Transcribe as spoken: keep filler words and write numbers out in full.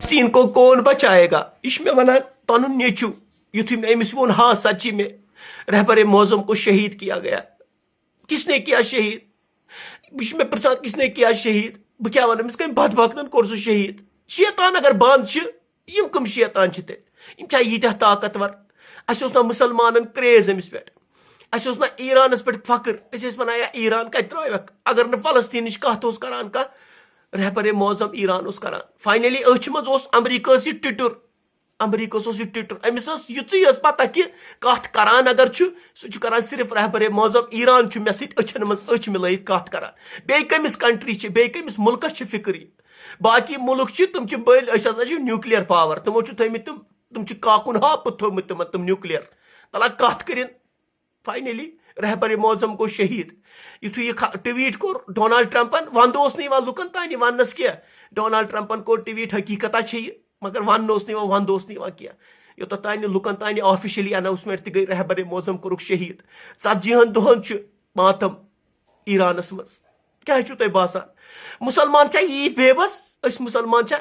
فلسطین کو کون بچائے گا؟ یہ چھ مےٚ ونان پنُن نیٚچو، یُتھُے مےٚ أمِس ووٚن، ہاں سچی میں رہبر معظم کو شہید کیا گیا۔ کس نے کیا شہید؟ یہ چھ مےٚ پرژھان، کس نے کیا شہید؟ بہٕ کیٛاہ ونہٕ أمِس، کٔمۍ بدبختن کوٚر سُہ شہید؟ شیطان اگر بنٛد چھِ، یِم کٕم شیطان چھِ تیٚلہِ؟ یِم چھا ییٖتیٛاہ طاقتور؟ اَسہِ اوس نا مُسلمانن craze أمِس پٮ۪ٹھ، اَسہِ اوس نا ایرانس پٮ۪ٹھ فخر، أسۍ ٲسۍ ونان، یا ایران کتہِ ترٛٲوکھ؟ اگر نہٕ فلسطینٕچ کتھ اوس کران کانٛہہ، رہبر معظم ایران اوس کران۔ فاینلی أچھ منٛز اوس امریکہس یہِ ٹُٹُر، امریکہس اوس یہِ ٹُٹُر، أمِس ٲس یِژٕے یٲژ پتہ کہِ کتھ کران اگر چھُ، سُہ چھُ کران صرف رہبر معظم ایران چھُ مےٚ سۭتۍ أچھن منٛز أچھ مِلٲیِتھ کتھ کران۔ بیٚیہِ کٔمِس کنٹری چھِ، بیٚیہِ کٔمِس مُلکس چھِ فکر یہِ؟ باقی مُلک چھِ، تِم چھِ بٔلۍ، أسۍ ہسا چھِ nuclear power، تِمو چھُ تھٲومٕتۍ تِم، تِم چھِ کاکُن ہاپُت تھوٚومُت تِمن، تِم nuclear۔ تَلہ کتھ کٔرِن۔ فاینلی رہبر معظم گوٚو شہید۔ یُتھُے یہِ خ-، ٹویٖٹ کوٚر ڈونالڈ ٹرمپن، ونٛدٕ اوس نہٕ یِوان لُکن تانۍ یہِ وننس کینٛہہ۔ ڈونالڈ ٹرمپن کوٚر ٹویٖٹ، حقیقتا چھے یہِ، مگر وننہٕ اوس نہٕ یِوان، ونٛدٕ اوس نہٕ یِوان کینٛہہ۔ یوٚتتھ تانۍ نہٕ لُکن تانۍ آفیشلی اناؤسمنٹ تہِ گٔے، رہبر معظم کوٚرُکھ شہید۔ ژتجی ہن دۄہن چھُ ماتم ایرانس منٛز۔ کیٛاہ چھُو تۄہہِ باسان؟ مُسلمان چھا ییٖتۍ بے بس؟ أسۍ مُسلمان چھا